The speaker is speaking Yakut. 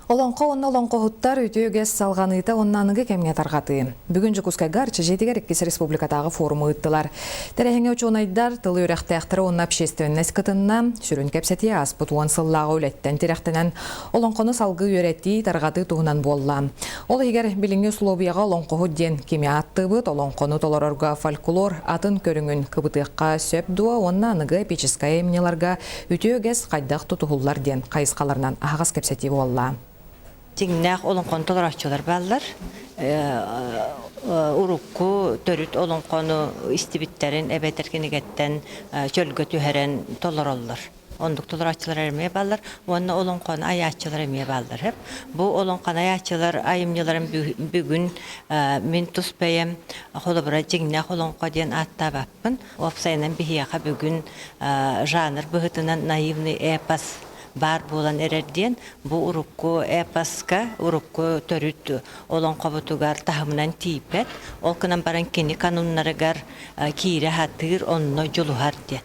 Олоҥхо уонна олоҥхоһуттар үтүө үгэс салҕаныыта уонна аныгы кэмҥэ тарҕатыы. Бүгүн Дьокуускайга Арчы дьиэтигэр иккис республикатааҕы форуму ыыттылар. Тэрээһиҥҥэ учуонайдар, тыл үөрэхтээхтэрэ уонна общественность кытынна. Сүрүн кэпсэтии ааспыт уон сыллааҕы үлэттэн тирэхтэнэн олоҥхону салгыы үөрэтии, тарҕатыы туһунан буолла. Ол иһигэр билиҥҥи условияҕа олоҥхоһут диэн кими ааттыыбыт, олоҥхону толорорго фольклор атын көрүҥүн кыбытыахха сөп дуо уонна аныгы эпическай айымньыларга Үтүө үгэс хайдах тутуһуллар диэн хайысхаларынан аһаҕас кэпсэтии буолла. Дьиҥнээх олоҥхону толорооччулар бааллар. Урукку төрүт олоҥхону истибиттэрин эбэтэр кинигэттэн чөлгө түһэрэн толороллор. Оннук толорооччулар эмиэ бааллар уонна олоҥхону айааччылар эмиэ бааллар. Бу олоҥхону айааччылар айымньыларын бүгүн мин тус бэйэм холобура дьиҥнээх олоҥхо диэн ааттаабаппын. Уопсайынан биһиэхэ бүгүн жанр быһыытынан наивный эпос баар буолан эрэр диэн бу урукку эпоска, урукку төрүт олоҥхобутугар таһымынан тиийбэт. Ол гынан баран кини кануннарыгар киирэ сатыыр, онно дьулуһар диэн.